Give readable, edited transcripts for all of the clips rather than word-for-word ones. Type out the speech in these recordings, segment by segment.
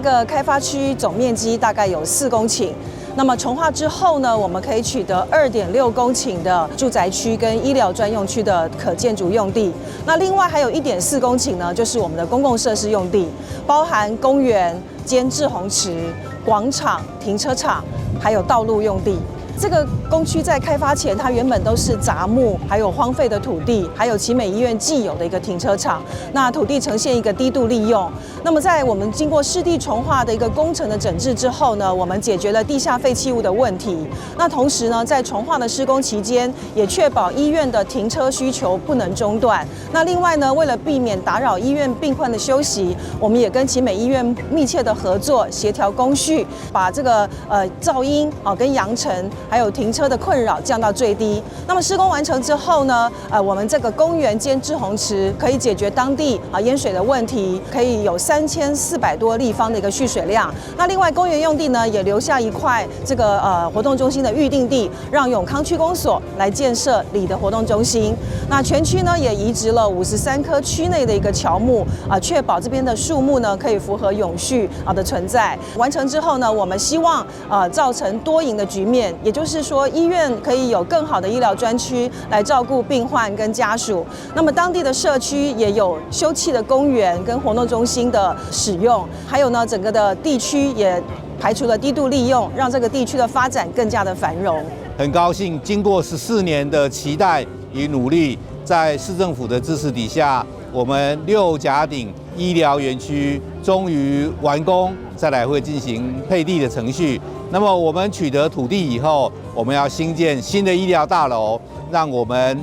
個開發區總面積大概有4公頃。那麼重劃之後呢，我們可以取得2.6公頃的住宅區跟醫療專用區的可建築用地。那另外還有1.4公頃呢，就是我們的公共設施用地，包含公園兼滯洪池、廣場、停車場，還有道路用地。這個工區在開發前，它原本都是雜木，還有荒廢的土地，還有奇美醫院既有的一個停車場。那土地呈現一個低度利用。那麼在我們經過市地重劃的一個工程的整治之後呢，我們解決了地下廢棄物的問題。那同時呢，在重劃的施工期間，也確保醫院的停車需求不能中斷。那另外呢，為了避免打擾醫院病患的休息，我們也跟奇美醫院密切的合作，協調工序，把這個噪音啊跟揚塵，還有停車的困擾降到最低。那麼施工完成之後呢，我們這個公園兼滯洪池可以解決當地啊淹水的問題，可以有3400多立方的一個蓄水量。那另外公園用地呢，也留下一塊這個活動中心的預定地，讓永康區公所來建設里的活動中心。那全區呢也移植了53棵區內的一個喬木啊，確保這邊的樹木呢可以符合永續啊的存在。完成之後呢，我們希望造成多贏的局面，也就是說，醫院可以有更好的醫療專區來照顧病患跟家屬。那麼當地的社區也有休憩的公園跟活動中心的使用，還有呢，整個的地區也排除了低度利用，讓這個地區的發展更加的繁榮。很高興，經過14年的期待與努力，在市政府的支持底下，我們六甲頂醫療園區終於完工，再來會進行配地的程序。那麼我們取得土地以後，我們要興建新的醫療大樓，讓我們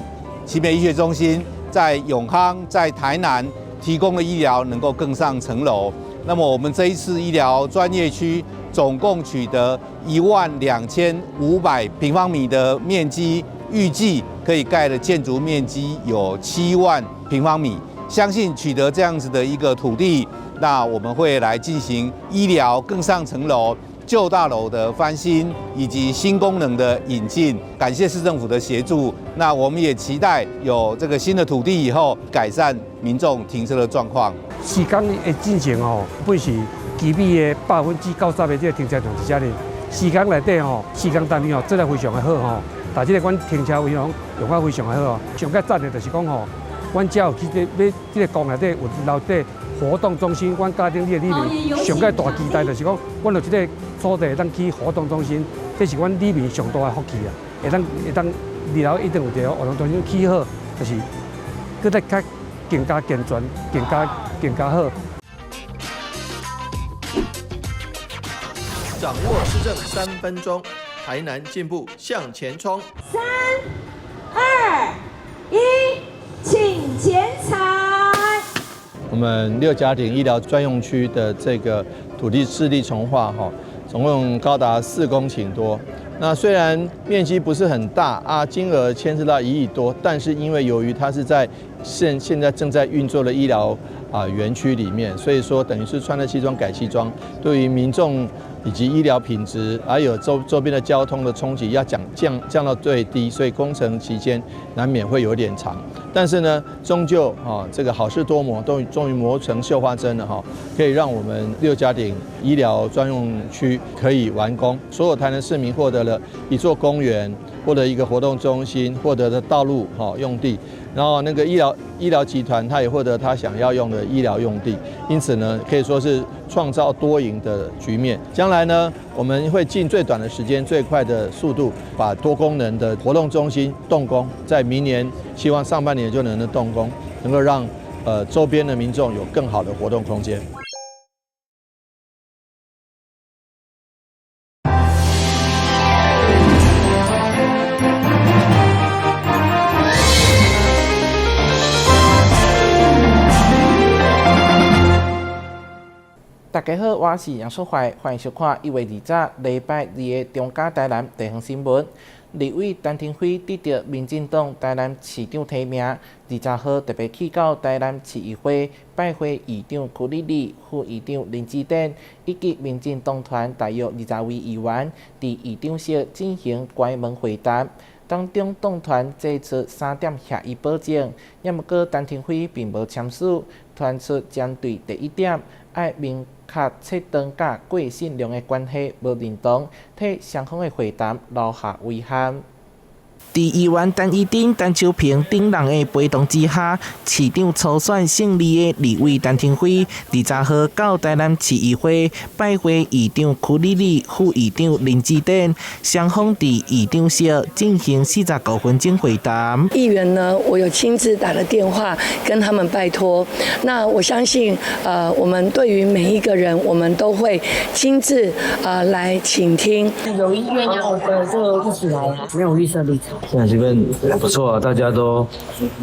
奇美醫學中心在永康、在台南提供的醫療能夠更上層樓。那麼我們這一次醫療專業區總共取得12500平方米的面積，預計可以蓋的建築面積有7萬平方米。相信取得這樣子的一個土地，那我們會來進行醫療更上層樓、舊大樓的翻新以及新功能的引進。感謝市政府的協助，那我們也期待有這個新的土地以後，改善民眾停車的狀況。時間的進程吼，本是基美的90%的這個停車場佇遮哩。時間內底吼，時間單位吼做得非常的好吼，但這個阮停車位攏用啊非常的好哦。上較讚的就是講吼，阮遮有去這欲這個公內底有留這活動中心，阮家庭裡面上蓋大期待就是講，阮有這個所在會當去活動中心，這是阮里面上大的福氣啊！會當二樓一定有一個活動中心起好，就是閣再較更加健全、更加好。掌握市政3分鐘，台南進步向前衝。三、二、一，請剪彩。我們六甲頂醫療專用區的這個土地市地重劃，哈，總共高達4公頃多。那雖然面積不是很大啊，金額牽涉到1億多，但是因為由於它是在現在正在運作的醫療啊園區裡面，所以說等於是穿了西裝改西裝，對於民眾以及醫療品質，還有周邊的交通的衝擊，要降到最低，所以工程期間難免會有點長。但是呢，終究啊，這個好事多磨，都終於磨成繡花針了哈，可以讓我們六甲頂醫療專用區可以完工，所有台南市民獲得了一座公園，獲得一個活動中心，獲得的道路哈用地，然後那個醫療集團他也獲得他想要用的醫療用地，因此呢，可以說是創造多贏的局面。將來呢，我們會盡最短的時間、最快的速度，把多功能的活動中心動工，在明年希望上半年就能動工，能夠讓周邊的民眾有更好的活動空間。大家好，我是楊淑懷，歡迎收看1月20禮拜二的中嘉台南地方新聞。立委陳亭妃得著民進黨台南市長提名，20號特別去到台南市議會拜會議長柯立立、副議長林智典以及民進黨團大約20位議員，佇議長室進行關門會談。當中黨團提出三點協議保證，也毋過陳亭妃並無簽署，傳出針對第一點，愛明確切斷佮郭信良的關係無認同，替雙方的會談留下遺憾。佇議員陳怡貞、陳秋平等人的陪同之下，市長初選勝利的立委陳亭妃，20號到台南市議會拜會議長邱莉莉、副議長林智典，雙方佇議長室進行45分鐘會談。議員呢，我有親自打了電話跟他們拜託。那我相信，我們對於每一個人，我們都會親自來傾聽。有意願要的就一起來啊，沒有預設立場。現在氣氛不錯啊，大家都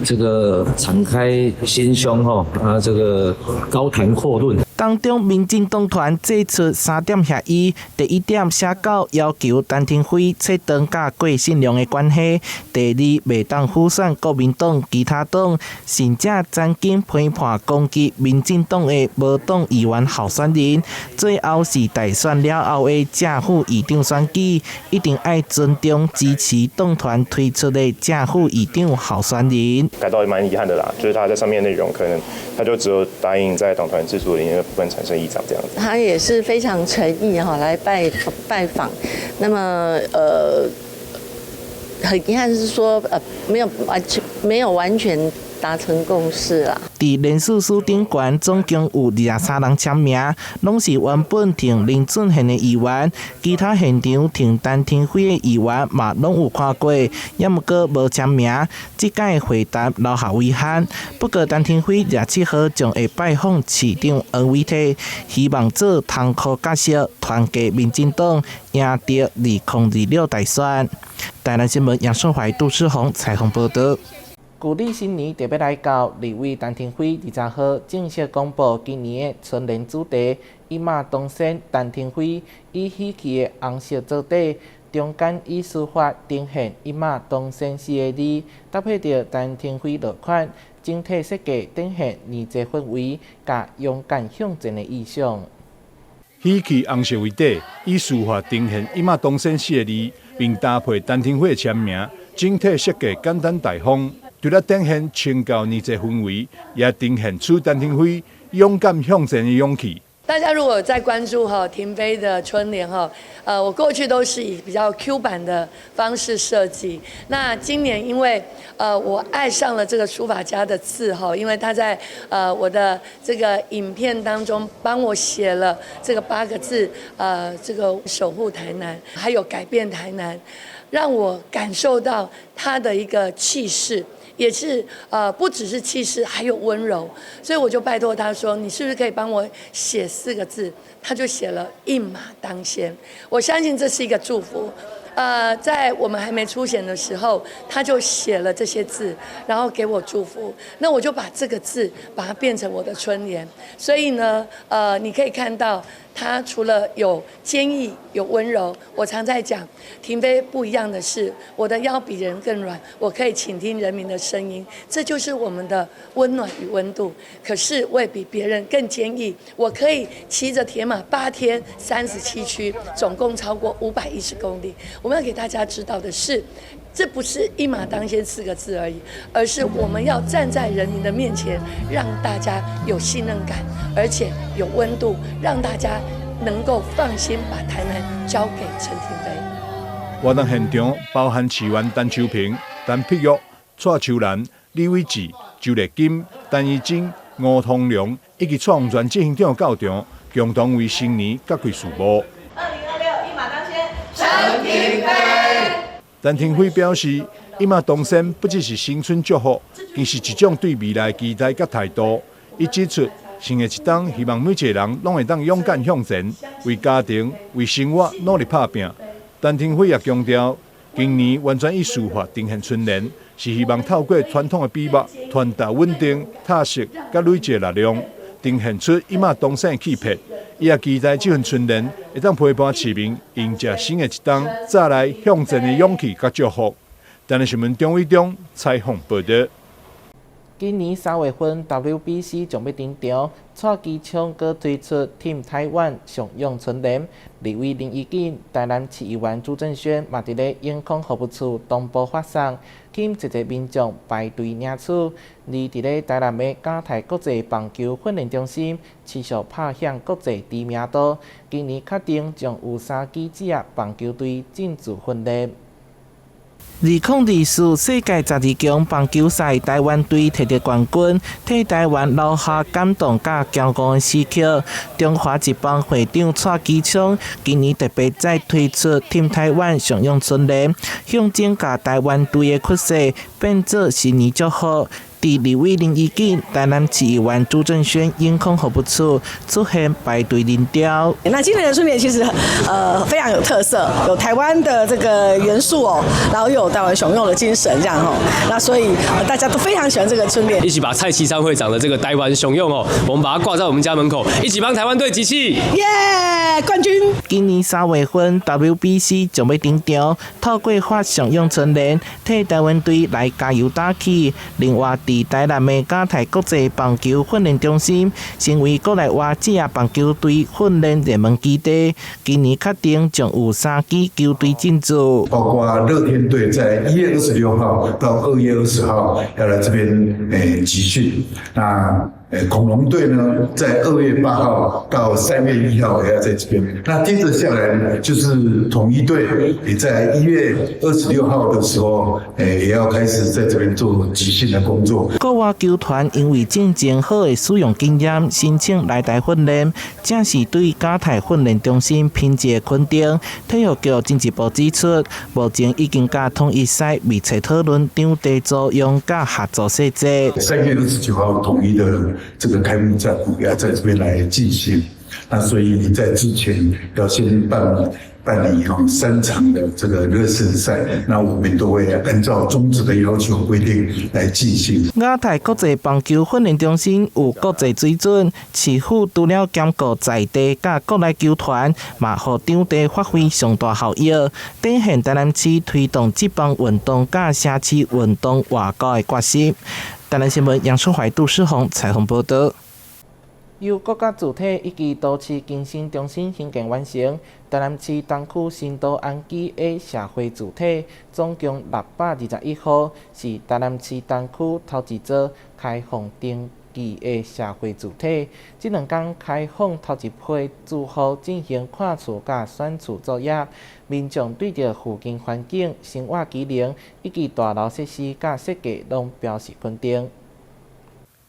這個敞開心胸吼，啊，這個高談闊論。當中，民進黨團祭出三點協議，第一點寫到要求陳亭妃切斷佮郭信良的關係；第二，袂當輔選國民黨其他黨，甚至曾經批判攻擊民進黨的無黨議員候選人。最後是大選了後的正副議長選舉，一定愛尊重支持黨團推出的正副議長候選人。感到蠻遺憾的啦，就是他在上面內容可能他就只有答應在黨團自主裡面部分產生議長這樣子。他也是非常誠意哈來拜訪，那麼很遺憾是說沒有完全達成共識啦。佇連署書頂懸總共有23人簽名，攏是原本挺林俊憲的議員，其他現場挺陳亭妃的議員嘛攏有看過，也毋過無簽名。這擺會談留下遺憾。不過陳亭妃27號將會拜訪市長黃偉哲，希望做窗口角色，團結民進黨，贏得2026大選。台南新聞楊淑懷、杜世宏採訪報導。舊曆新年就欲來到，立委陳亭妃20號正式公布今年的春聯主題，一馬當先，陳亭妃以喜氣的紅色做底，中間以書法呈現一馬當先四个字，搭配著陳亭妃落款，整體設計展現年節氛圍，佮勇敢向前的意象。喜氣紅色為底，以書法呈現一馬當先四个字，並搭配陳亭妃的簽名，整體設計簡單大方。除了展現清教年節氛圍，也呈現出陳亭妃勇敢向前的勇氣。大家如果在關注哈亭妃的春聯哈，我過去都是以比較 Q 版的方式設計。那今年因為我愛上了這個書法家的字哈，因為他在我的這個影片當中幫我寫了這個八個字，這個守護台南，還有改變台南，讓我感受到他的一個氣勢。也是不只是氣勢，還有溫柔，所以我就拜託他說：“你是不是可以幫我寫四個字？”他就寫了“一馬當先”。我相信這是一個祝福。在我們還沒初選的時候，他就寫了這些字，然後給我祝福。那我就把這個字把它變成我的春聯。所以呢，你可以看到，他除了有堅毅、有溫柔，我常在講，亭妃不一樣的是，我的腰比人更軟，我可以傾聽人民的聲音，這就是我們的溫暖與溫度。可是我也比別人更堅毅，我可以騎着鐵馬8天37區，總共超過510公里。我們要給大家知道的是，這不是一馬當先四個字而已，而是我們要站在人民的面前，讓大家有信任感，而且有溫度，讓大家能夠放心把台南交給陳亭妃。活動現場包含市議員陳秋平、陳碧玉、蔡秋蘭、李偉智、周麗金、陳怡貞、吳通良以及蔡洪全執行長到場，共同為新年揭開序幕。2026一馬當先，陳亭妃。陳亭妃表示，一馬當先不只是新春祝福，更是一種對未來期待佮態度。伊指出，新的一冬，希望每一個人攏會當勇敢向前，為家庭、為生活努力拍拚。陳亭妃也強調，今年完全以書法呈現春聯，是希望透過傳統的筆墨，傳達穩定、踏實佮累積力量，呈現出一馬當先的氣魄。伊也期待這份春聯會當陪伴市民迎接新的一冬，再來向前的勇氣佮祝福。台南新聞張偉中採訪報導。今年3月份 WBC 將欲登場，蔡其昌閣推出 Team 台灣上用春聯。立委林宜瑾、台南市議員朱正軒嘛佇咧永康服務處同步發送，吸引濟濟民眾排隊領取。而佇咧台南的嘉泰國際棒球訓練中心持續拍響國際知名度，今年確定將有三支職業棒球隊進駐訓練。2024世界十二強棒球賽，台灣隊摕著冠軍，替台灣留下感動佮驕傲的時刻。中華職棒會長蔡其昌今年特別再推出 Team 台灣常用春聯，象徵共台灣隊的氣勢變做新年祝福。佇立委林宜瑾、台南市議員朱正軒永康服務處出現排隊人潮。那今年的春聯其實非常有特色，有台灣的這個元素哦，然後又有台灣雄勇的精神，這樣哦，那所以大家都非常喜歡這個春聯。一起把蔡其昌會長的這個台灣雄勇哦，我們把它掛在我們家門口，一起幫台灣隊集氣。耶，冠軍！今年3月份 WBC 將欲登場，透過發上用春聯，替台灣隊來加油打氣。另外，佇台南的嘉泰國際棒球訓練中心，成為國內外職業棒球隊訓練熱門基地。今年確定將有三支球隊進駐，包括樂天隊在1月26號到2月20號要來這邊集訓。那恐龍隊呢，在2月8號到3月1號也要在這邊。那接着下來呢，就是統一隊也在1月26號的時候，也要開始在這邊做集訓的工作。國外球團因為進前好的使用經驗，申請來台訓練，正是對嘉泰訓練中心品質的肯定。體育局進一步指出，目前已經佮統一獅密切討論場地租用佮合作細節。3月29號統一的這個開幕戰要在這邊來進行，那所以你在之前要先辦理三場的這個熱身賽，那我們都會按照中職的要求規定來進行。亞太國際棒球訓練中心有國際水準，市府除了兼顧在地佮國內球團，嘛予場地發揮上大效益，展現台南市推動職棒運動佮城市運動外交的決心。台南新聞楊淑懷、杜世宏採訪報道。由國家住體以及都市更新中心興建完成，台南市東區新都安居的社會住體，總共621戶，是台南市東區頭一座開放登記的社會住體。這兩工開放頭一批住戶進行看厝佮選厝作業，民眾對著附近環境、生活機能以及大樓設施佮設計攏表示肯定。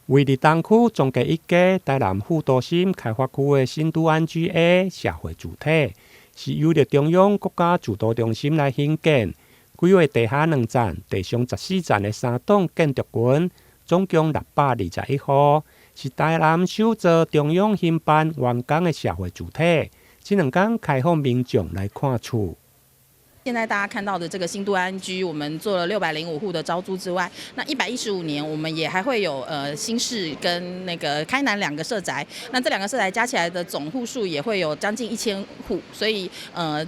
位佇東區中繼一街台南副都心開發區的新都安居 A 社會住體，是由著中央國家住都中心來興建，規劃地下兩層、地上14層的三棟建築群，總共621戶，是台南首座中央興辦完工的社會住體。這兩工開放民眾來看厝。現在大家看到的這個新都安居，我們做了605戶的招租之外，那115年我們也還會有新市跟那個開南兩個社宅，那這兩個社宅加起來的總戶數也會有將近1000戶，所以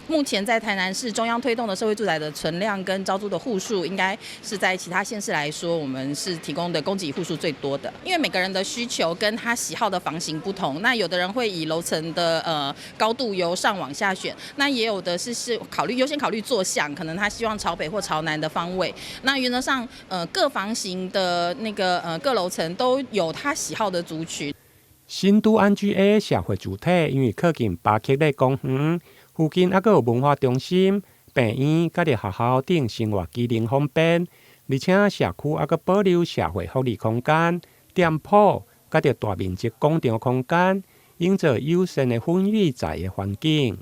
目前在台南市中央推動的社會住宅的存量跟招租的戶數，應該是在其他縣市來說，我們是提供的供給戶數最多的。因為每個人的需求跟他喜好的房型不同，那有的人會以樓層的高度由上往下選，那也有的是考慮優先考慮坐向，可能他希望朝北或朝南的方位。那原則上，各房型的那個各樓層都有他喜好的族群。新都安居 A 社會住體，因為靠近巴克禮公園，附近猶閣有文化中心、病院，佮著學校等生活機能方便，而且社區猶閣保留社會福利空間、店鋪，佮著大面積廣場空間，營造友善的婚育在的環境。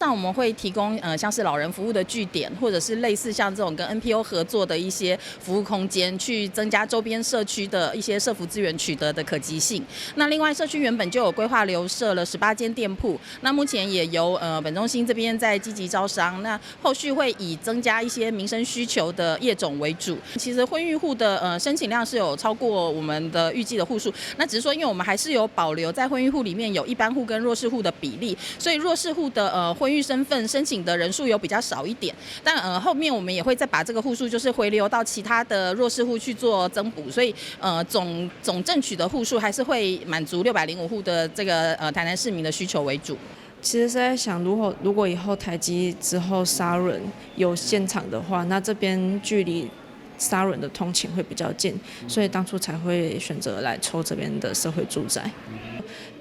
那我們會提供像是老人服務的據點，或者是類似像這種跟 NPO 合作的一些服務空間，去增加周邊社區的一些社福資源取得的可及性。那另外社區原本就有規劃留設了18間店鋪，那目前也由本中心這邊在積極招商，那後續會以增加一些民生需求的業種為主。其實婚育戶的申請量是有超過我們的預計的戶數，那只是說因為我們還是有保留在婚育戶裡面有一般戶跟弱勢戶的比例，所以弱勢戶的婚婚育身份申請的人數有比較少一點，但後面我們也會再把這個戶數就是回流到其他的弱勢戶去做增補，所以總爭取的戶數還是會滿足605戶的這個台南市民的需求為主。其實是在想，如果以後台積之後沙崙有建廠的話，那這邊距離沙崙的通勤會比較近，所以當初才會選擇來抽這邊的社會住宅。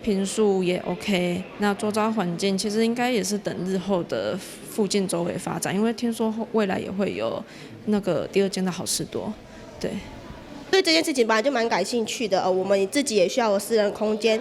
坪數也 OK，那周遭環境其實應該也是等日後的附近周圍發展，因為聽說未來也會有那個第二間的好市多，對。對這件事情本來就蠻感興趣的，我們自己也需要有私人空間。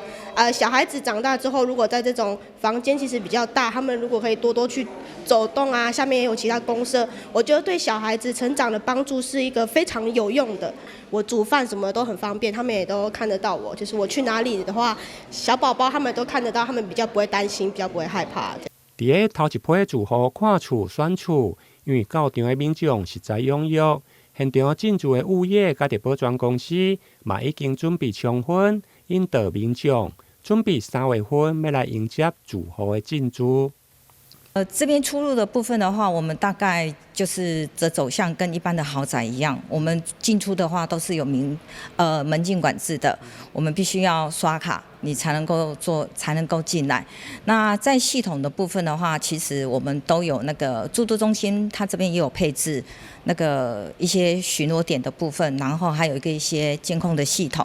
小孩子長大之後，如果在這種房間其實比較大，他們如果可以多多去走動啊，下面也有其他公設，我覺得對小孩子成長的幫助是一個非常有用的。我煮飯什麼都很方便，他們也都看得到我，就是我去哪裡的話，小寶寶他們都看得到，他們比較不會擔心，比較不會害怕。佇咧頭一批住戶看厝選厝，因為到場的民眾實在踴躍。現場進駐的物業佮著保全公司嘛已經準備充分，引導民眾準備3月份欲來迎接住戶的進駐。這邊出入的部分的話，我們大概就是這走向跟一般的豪宅一樣，我們進出的話都是有門禁管制的，我們必須要刷卡，你才能夠做，才能夠進來。那在系統的部分的話，其實我們都有那個住都中心，它這邊也有配置那個一些巡邏點的部分，然後還有一些監控的系統。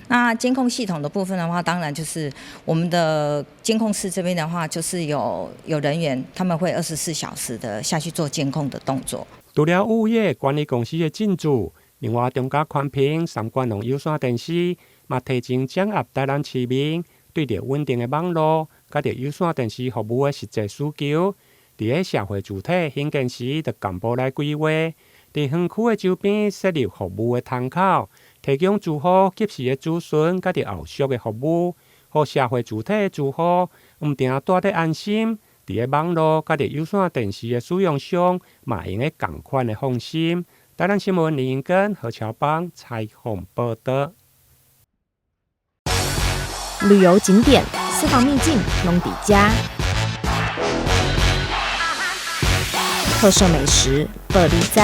那監控系統的部分的話，當然就是我們的監控室這邊的話，就是有人員，他們會24小時的下去做監控的動作。除了物業管理公司的進駐，另外中嘉寬頻、三觀龍有線電視嘛提前掌握台南市民對著穩定的網路，佮著有線電視服務的實際需求，佇咧社會住宅興建時，就同步來規劃，佇園區的周邊設立服務的窗口，提供住戶及時的諮詢，佮著後續的服務，予社會住宅的住戶毋定蹛得安心，佇咧網路佮著有線電視的使用上，嘛會用得仝款的放心。台南新聞林英根、何喬邦採訪報道。旅遊景點、私房秘境，攏佇遮；特色美食，報你知；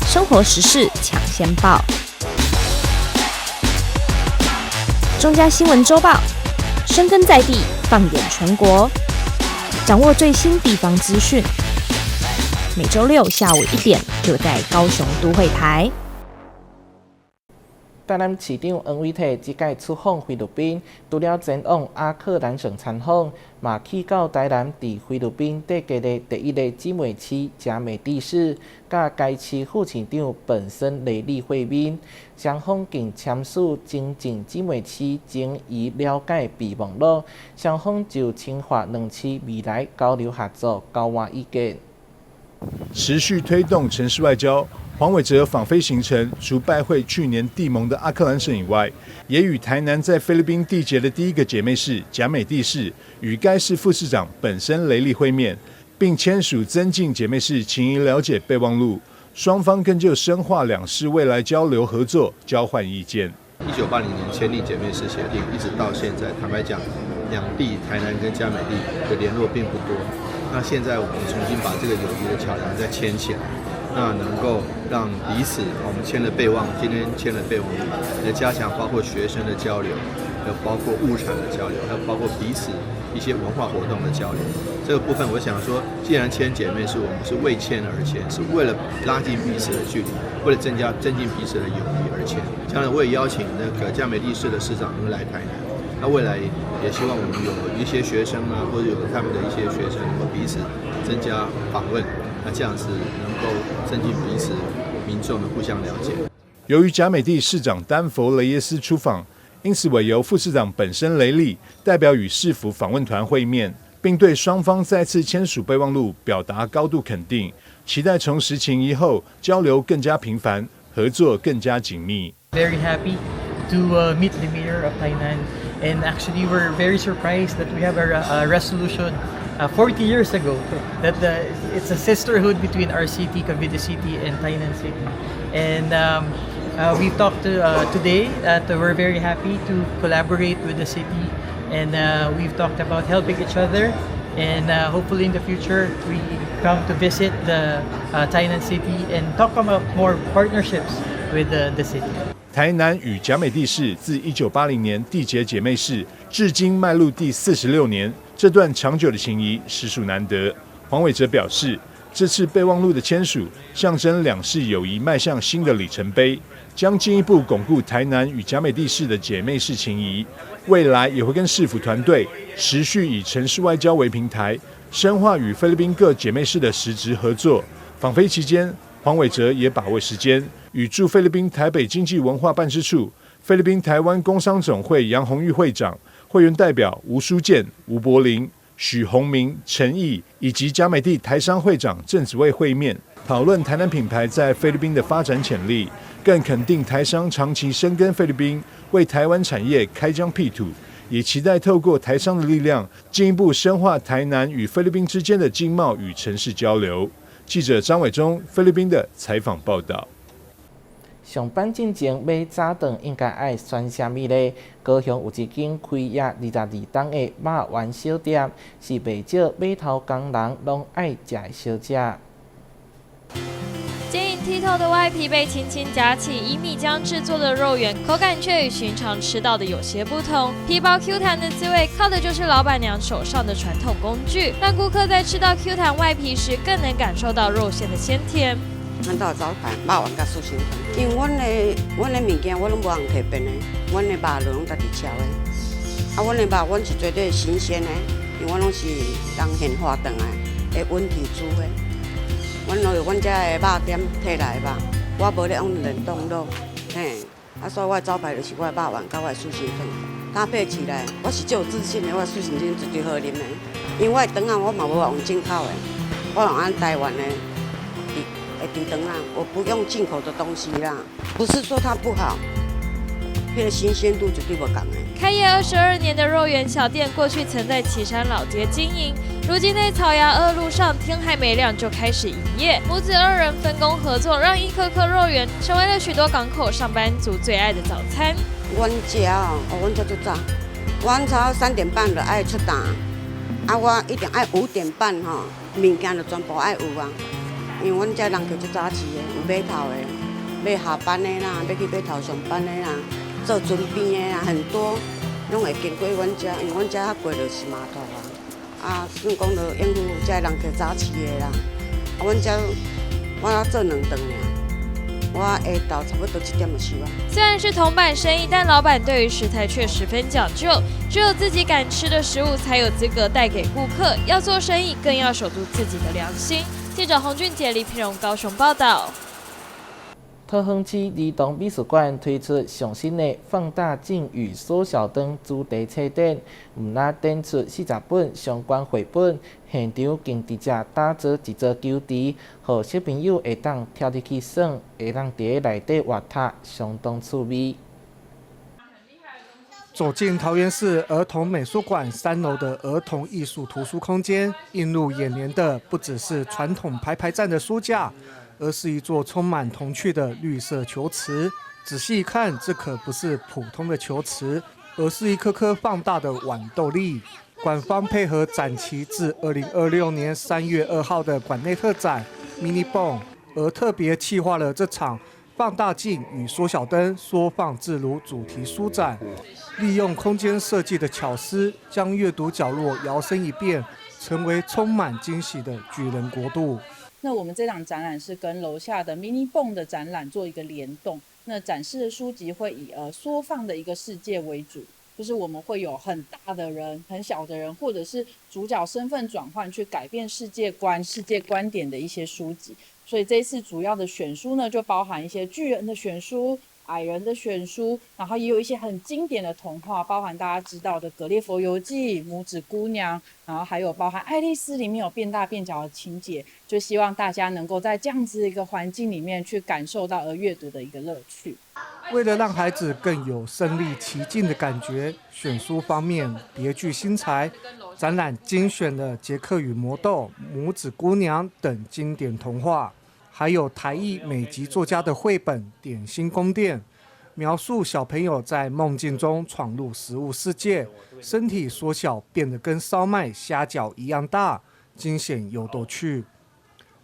生活時事搶先報。中嘉新聞週報，深耕在地，放眼全國，掌握最新地方資訊。每週六下午1點，就在高雄都會台。台南市長黃偉哲這擺出訪菲律賓，除了前往阿克蘭省參訪，嘛去到台南佇菲律賓締結的第一个姊妹市嘉美地市，佮該市副市長本森雷利會面，雙方更簽署增進姊妹市情誼了解備忘錄，雙方就深化兩市未來交流合作交換意見。持續推動城市外交，黃偉哲訪菲行程，除拜會去年締盟的阿克蘭省以外，也與台南在菲律賓締結的第一個姐妹市嘉美地市，與該市副市長本森雷利會面，並簽署增進姐妹市情誼了解備忘錄。雙方更就深化兩市未來交流合作交換意見。1980年簽訂姐妹市協定，一直到現在，坦白講，兩地台南跟嘉美地的聯絡並不多。那現在我們重新把這個友誼的橋梁再牽起來，那能夠讓彼此，我們簽了備忘，今天簽了備忘錄，來加強包括學生的交流，還有包括物產的交流，還有包括彼此一些文化活動的交流。這個部分，我想說，既然簽姐妹市，我們是為簽而簽，是為了拉近彼此的距離，為了增進彼此的友誼而簽。將來我也邀請那個嘉美地市的市長能來台南。那未來也希望我們有一些學生啊，或者有他們的一些學生，能夠彼此增加訪問，那這樣子能夠增進彼此民眾的互相了解。由於嘉美地市長丹佛雷耶斯出訪，因此委由副市長本森雷利代表與市府訪問團會面，並對雙方再次簽署備忘錄表達高度肯定，期待重拾情誼後交流更加頻繁，合作更加緊密。 Very happy to meet the mayor of Tainan. And actually, we're very surprised that we have a resolution 40 years ago that it's a sisterhood between our city, Cavite City, and Tainan City. And we've talked today that we're very happy to collaborate with the city. And we've talked about helping each other. And hopefully in the future, we come to visit the Tainan City and talk about more partnerships with the city. 台南與假美地市自1980年締結姐妹市，至今邁入第46年，這段長久的情誼實屬難得。黃偉哲表示，這次備忘錄的簽署，象徵兩市友誼邁向新的里程碑，將進一步鞏固台南與假美地市的姐妹市情誼。未來也會跟市府團隊持續以城市外交為平台，深化與菲律賓各姐妹市的實質合作。訪菲期間，黃偉哲也把握時間，與駐菲律賓台北經濟文化辦事處、菲律賓台灣工商總會楊紅玉會長、會員代表吳書健、吳柏林、許宏明、陳毅以及假美地台商會長鄭子衛會面，討論台南品牌在菲律賓的發展潛力，更肯定台商長期深耕菲律賓，為台灣產業開疆闢土，也期待透過台商的力量，進一步深化台南與菲律賓之間的經貿與城市交流。記者張偉忠菲律賓的採訪報道。上班進前買早頓應該愛選啥物呢？高雄有一間開業22冬的肉圓小店，是袂少碼頭工人攏愛食的小食。晶瑩剔透的外皮被輕輕夾起，以米漿製作的肉圓，口感卻與尋常吃到的有些不同。皮薄 Q 彈的滋味，靠的就是老闆娘手上的傳統工具，讓顧客在吃到 Q 彈外皮時，更能感受到肉餡的鮮甜。阮兜招牌肉圓佮四神湯，因為阮的物件我攏無通提變的，阮的肉攏家己捫的。啊，阮的肉阮是絕對新鮮的，因為阮攏是人現化轉來，會溫體煮的。阮攏用阮遮的肉店提來的肉，我無咧用冷凍肉，嘿。啊，所以我的招牌就是我的肉圓佮我的四神湯搭配起來，我是足有自信的，我的四神湯絕對好啉的。因為我的腸仔我嘛無用進口的，我用咱台灣的。豬腸仔，我不用進口的東西啦，不是說它不好，彼个新鮮度絕對無仝的。開業22年的肉圓小店，過去曾在旗山老街經營，如今在草衙二路上，天還沒亮就開始營業。母子二人分工合作，讓一顆顆肉圓成為了許多港口上班族最愛的早餐。阮家哦，阮遮足早，阮早3點半就愛出檔，啊，我一定愛5點半吼，物件就全部愛有啊。因為阮遮人客足早起的，有碼頭的，欲下班的啦，欲去碼頭上班的啦，做船邊的啦，很多攏會經過阮遮，因為阮遮較過就是碼頭啊。啊，算講就應付遮人客早起的啦。啊，阮遮我做兩頓爾，我下晝差不多7點就收啊。雖然是銅板生意，但老闆對於食材卻十分講究，只有自己敢吃的食物才有資格帶給顧客。要做生意，更要守住自己的良心。記者洪俊傑、李品榮高雄報道。桃園市兒童美術館推出上新的放大鏡與縮小燈主題冊展，毋但展出40本相關繪本，現場更直接打造一座球池，予小朋友會當跳入去耍，會當佇內底活脫，相當趣味。走進桃園市兒童美術館3樓的兒童藝術圖書空間，映入眼簾的不只是傳統排排站的書架，而是一座充滿童趣的綠色球池。仔細一看，這可不是普通的球池，而是一顆顆放大的豌豆粒。館方配合展期至2026年3月2號的館內特展 Mini Bone，而特別企劃了這場放大鏡與縮小燈縮放自如主題書展，利用空間設計的巧思，將閱讀角落搖身一變，成為充滿驚喜的巨人國度。那我們這場展覽是跟樓下的 Mini Bone 的展覽做一個聯動，那展示的書籍會以縮放的一個世界為主，就是我們會有很大的人、很小的人，或者是主角身份轉換去改變世界觀、世界觀點的一些書籍。所以這一次主要的選書呢，就包含一些巨人的選書、矮人的選書，然後也有一些很經典的童話，包含大家知道的《格列佛遊記》、拇指姑娘，然後還有包含愛麗絲裡面有變大變小的情節，就希望大家能夠在這樣子一個環境裡面去感受到而閱讀的一個樂趣。為了讓孩子更有身臨其境的感覺，選書方面別具心裁，展覽精選了《傑克與魔豆》、《拇指姑娘》等經典童話。還有台裔美籍作家的繪本《點心宮殿》，描述小朋友在梦境中闯入食物世界，身体缩小变得跟烧麦、虾饺一样大，惊险又逗趣。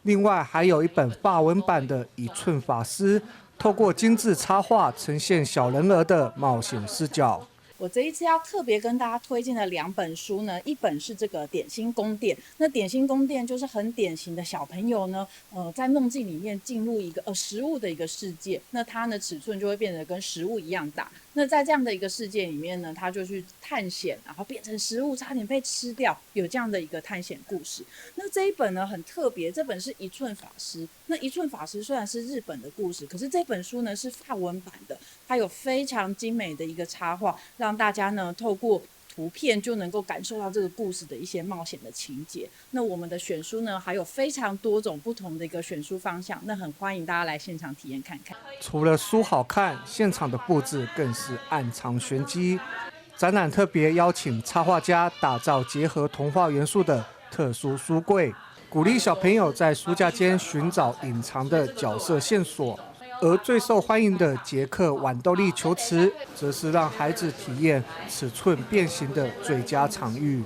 另外，还有一本法文版的《一寸法师》，透过精致插画呈现小人儿的冒险视角。我这一次要特别跟大家推荐的两本书呢，一本是这个《点心宫殿》。那《点心宫殿》就是很典型的小朋友呢，在梦境里面进入一个食物的一个世界，那它呢尺寸就会变得跟食物一样大。那在这样的一个世界里面呢，他就去探险，然后变成食物，差点被吃掉，有这样的一个探险故事。那这一本呢很特别，这本是《一寸法师》。那《一寸法师》虽然是日本的故事，可是这本书呢是法文版的，它有非常精美的一个插画，让大家呢透过图片就能够感受到这个故事的一些冒险的情节。那我们的选书呢，还有非常多种不同的一个选书方向，那很欢迎大家来现场体验看看。除了书好看，现场的布置更是暗藏玄机。展览特别邀请插画家打造结合童话元素的特殊书柜，鼓励小朋友在书架间寻找隐藏的角色线索。而最受欢迎的杰克豌豆粒球池，则是让孩子体验尺寸变形的最佳场域。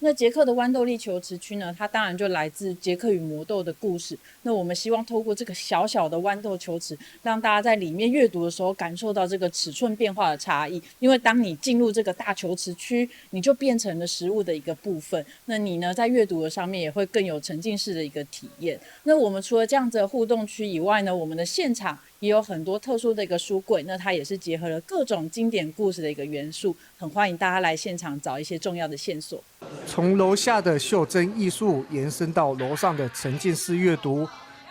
那杰克的豌豆粒球池区呢，它当然就来自杰克与魔豆的故事。那我们希望透过这个小小的豌豆球池，让大家在里面阅读的时候感受到这个尺寸变化的差异。因为当你进入这个大球池区，你就变成了食物的一个部分。那你呢，在阅读的上面也会更有沉浸式的一个体验。那我们除了这样子的互动区以外呢，我们的现场也有很多特殊的一个书柜，那它也是结合了各种经典故事的一个元素，很欢迎大家来现场找一些重要的线索。从楼下的袖珍艺术延伸到楼上的沉浸式阅读，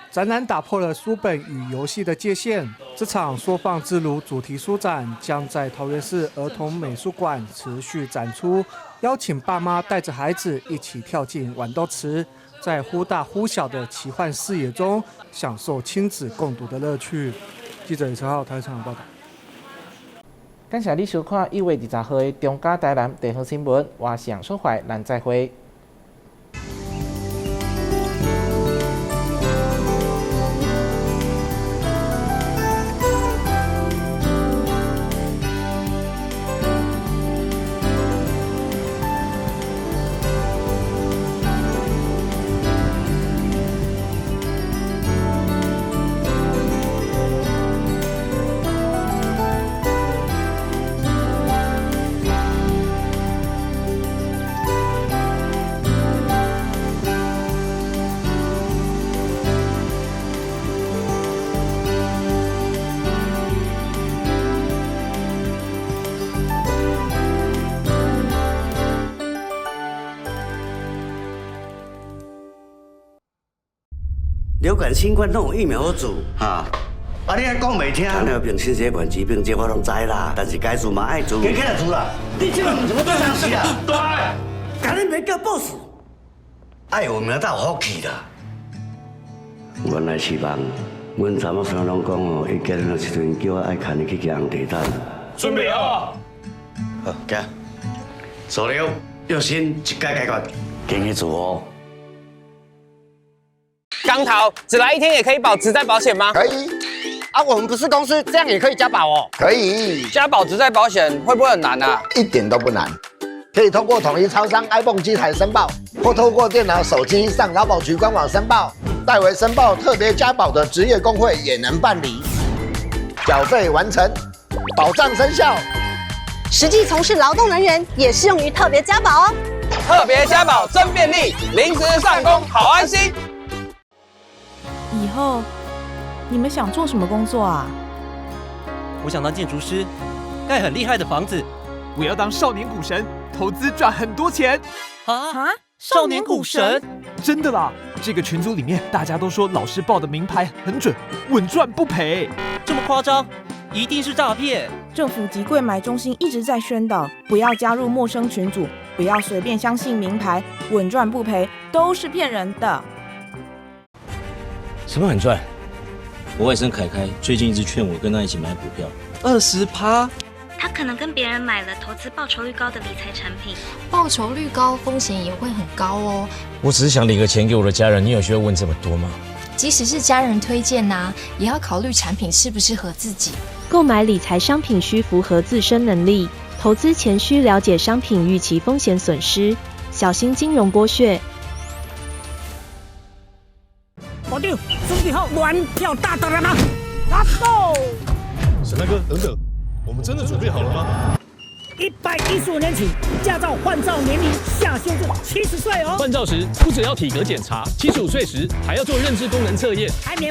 展览打破了书本与游戏的界限。这场缩放自如主题书展将在桃园市儿童美术馆持续展出，邀请爸妈带着孩子一起跳进豌豆池，在忽大忽小的奇幻视野中，享受亲子共读的乐趣。记者李成浩台场报道。感谢你收看1月20号的中嘉台南地方新闻，我是杨淑怀，咱再会。流感、新冠拢有疫苗好做，哈。啊，你还讲袂听？糖尿病、心血管疾病，这我拢知啦。但是该做嘛爱做。加起来做啦！你这个毋是要对人死啊？对。赶紧别叫 boss。爱有名才有福气啦。原来是梦，阮查某孙拢讲哦，伊结婚的时阵叫我爱牵伊去骑红地毯。准备好。好，行。数了，用心一概解决，经去做哦。钢头，只来一天也可以保职灾保险吗？可以。啊，我们不是公司，这样也可以加保哦。可以。加保职灾保险会不会很难啊？一点都不难，可以通过统一超商 iPhone 机台申报，或透过电脑、手机上劳保局官网申报。代为申报特别加保的职业工会也能办理。缴费完成，保障生效。实际从事劳动人员也适用于特别加保哦。特别加保真便利，临时上工好安心。以后你们想做什么工作啊？我想当建筑师，盖很厉害的房子。我要当少年股神，投资赚很多钱。啊！少年股神？真的啦！这个群组里面大家都说老师报的名牌很准，稳赚不赔。这么夸张？一定是诈骗！政府及柜买中心一直在宣导，不要加入陌生群组，不要随便相信名牌，稳赚不赔都是骗人的。什么很赚？我外甥凯凯最近一直劝我跟他一起买股票，20%。他可能跟别人买了投资报酬率高的理财产品，报酬率高，风险也会很高哦。我只是想领个钱给我的家人，你有需要问这么多吗？即使是家人推薦呐，也要考慮產品適不適合自己。購買理財商品需符合自身能力，投資前需了解商品預期風險損失，小心金融剝削。部長，準備好玩票大的了嗎？Let's go！沈大哥，等等，我們真的準備好了嗎？115年起，駕照換照年齡下修至70歲哦。換照時不只要體格檢查，75歲時還要做認知功能測驗，還免。